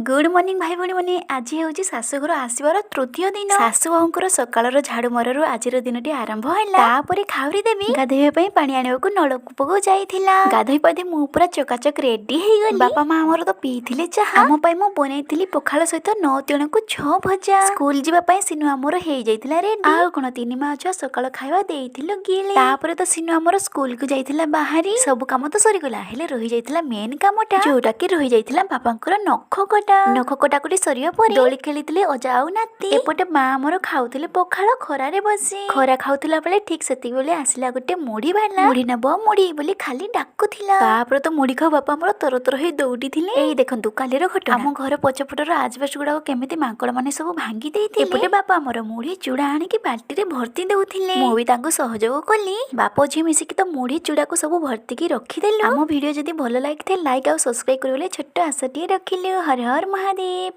Good morning ଭାଇ ଭଉଣୀମାନେ। ଆଜି ହେଉଛି ଶାଶୁଘର ଆସିବାର ତୃତୀୟ ଦିନ। ଶାଶୁ ବୋହୂଙ୍କର ସକାଳର ଝାଡୁ ମରରୁ ଆଜିର ଦିନଟି ଆରମ୍ଭ ହେଲା। ତାପରେ ଖାଉରି ଦେବୀ ଗାଧୋଇବା ପାଇଁ ପାଣି ଆଣିବାକୁ ନଳକୂପକୁ ଯାଇଥିଲା। ଗାଧୋଇ ପାଧୋଇ ମୁଁ ପୁରା ଚକାଚକ ରେଡି ହେଇଗଲି। ବାପା ମା ଆମର ତ ପିଇଥିଲେ ଚାହା। ଆମ ପାଇଁ ମୁଁ ବନେଇଥିଲି ପଖାଳ ସହିତ 9 ତିଣକୁ 6 ଭଜା। ସ୍କୁଲ ଯିବା ପାଇଁ ସିନୁ ଆମର ହେଇଯାଇଥିଲା ରେଡି। ଆଉ କଣ, ତିନି ମା ଛୁଆ ସକାଳ ଖାଇବା ଦେଇଥିଲୁ ଗିଳି। ତାପରେ ତ ସିନୁ ଆମର ସ୍କୁଲକୁ ଯାଇଥିଲା ବାହାରି। ସବୁ କାମ ତ ସରିଗଲା, ହେଲେ ରହିଯାଇଥିଲା ମେନ୍ କାମଟା, ଯୋଉଟା କି ରହିଯାଇଥିଲା ବାପାଙ୍କର ନଖ କଟା। ନଖ କଟାକଟି ସରିବା ପରେ ଦୋଳି ଖେଳିଥିଲେ ଅଜା ଆଉ ନାତି। ଏପଟେ ମା ଆମର ଖାଉଥିଲେ ପଖାଳ ଖରାରେ ବସି। ଖରା ଖାଉଥିଲା ବେଳେ ଠିକ ସେତିକି ବେଳେ ଆସିଲା ଗୋଟେ ମୁଢି ବାଲା। "ମୁଢି ନବ ମୁଢି" ବୋଲି ଖାଲି ଡାକୁଥିଲା। ତାପରେ ତ ମୁଢି ଖାଉ ବାପା ଆମର ତରତର ହେଇ ଦୌଡ଼ିଥିଲେ। ଏଇ ଦେଖନ୍ତୁ କାଲିର ଘଟଣା। ଆମ ଘର ପଛପଟର ଆଜବେଷ୍ଟ ଗୁଡାକ କେମିତି ମାଙ୍କଡ ମାନେ ସବୁ ଭାଙ୍ଗି ଦେଇଥିଲେ। ଏପଟେ ବାପା ଆମର ମୁଢି ଚୁଡା ଆଣିକି ବାଲ୍ଟିରେ ଭର୍ତ୍ତି ଦଉଥିଲେ। ମୁଁ ବି ତାଙ୍କୁ ସହଯୋଗ କଲି। ବାପ ଝିଅ ମିଶିକି ତ ମୁଢି ଚୁଡାକୁ ସବୁ ଭର୍ତ୍ତିକି ରଖିଦେଲୁ। ଆମ ଭିଡିଓ ଯଦି ଭଲ ଲାଗିଥାଏ, ଲାଇକ୍ ଆଉ ସବସ୍କ୍ରାଇବ କରିବେ ବୋଲି ଛୋଟ ଆଶାଟିଏ ରଖିଲୁ। ହର ହର ମହାଦେବ।